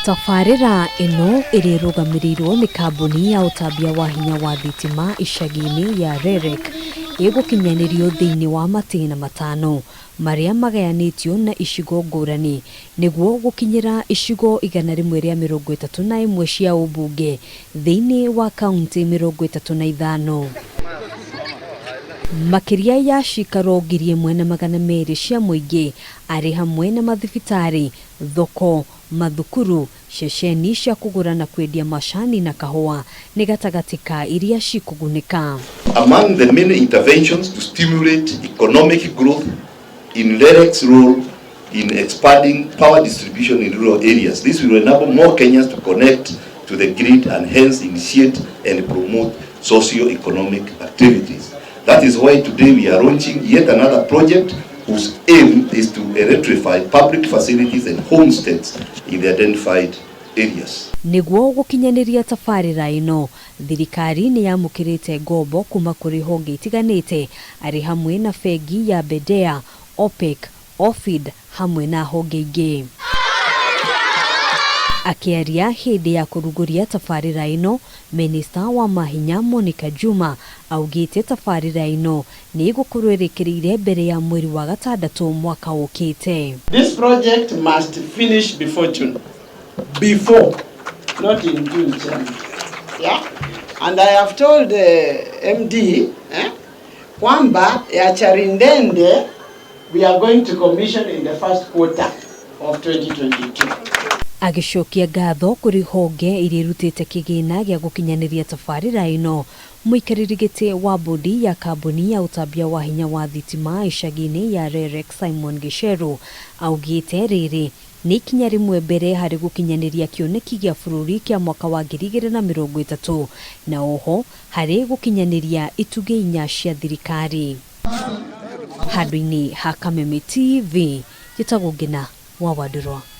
Tabarĩra ĩno ĩrĩa ĩrũgamĩrĩirwo nĩ kambuni ya ũtambia wa hinya wa thitima icagi-inĩ ya REREC ĩgũkinyanĩrio thĩinĩ wa matĩna matano marĩa magayanĩtio na icigo ngũrani nĩguo gũkinyĩra icigo 131 cia ũmbunge thĩinĩ wa kauntĩ 35. Makĩria ya cikaro 1,200 cia mũingĩ arĩ hamwe na mathibitarĩ, thoko, mathukuru, ceceni cia kũgũra na kwendia macani na kahũa nĩ gatagatĩ ka iria cikũgunĩka. Among the many interventions to stimulate economic growth in REREC's role in expanding power distribution in rural areas. This will enable more Kenyans to connect to the grid and hence initiate and promote socio-economic activities. That is why today we are launching yet another project whose aim is to electrify public facilities and homesteads in the identified areas. Nĩguo gũkinyanĩria tabarĩra ĩno, thirikari nĩ yamũkĩrĩte ngombo kuma kũrĩ honge itiganĩte arĩ hamwe na bengi ya BEDEA, OPEC, OFID hamwe na honge ingĩ. Akĩaria hĩndĩ ya kũrugũria tabarĩra ĩno, Minista wa mahinya Monica Juma augĩte tabarĩra ĩno nĩ ĩgũkorwo ĩrĩkĩrĩire mbere ya mweri wa gatandatũ mwaka ũkĩte. This project must finish before June. Before, not in June, Chairman. Yeah? And I have told the MD kwamba ya Charindende we are going to commission in the first quarter of 2022. Agĩcokia ngatho kũrĩ honge iria irutĩte kĩgĩna gĩa gũkinyanĩria tabarĩra ĩno, mũikarĩri gĩtĩ wa bodi ya kambuni ya ũtambia wa hinya wa thitima icagi-inĩ ya REREC Simon Gicheru augĩte rĩrĩ nĩ ikinya rĩmwe mbere harĩ gũkinyanĩria kĩoneki gĩa bũrũri kĩa mwaka wa 2030 na oho harĩ gũkinyanĩria itugĩ inya cia thirikari. Handũ-inĩ ha Kameme TV, njĩtagwo Ngina wa Wandũrwa.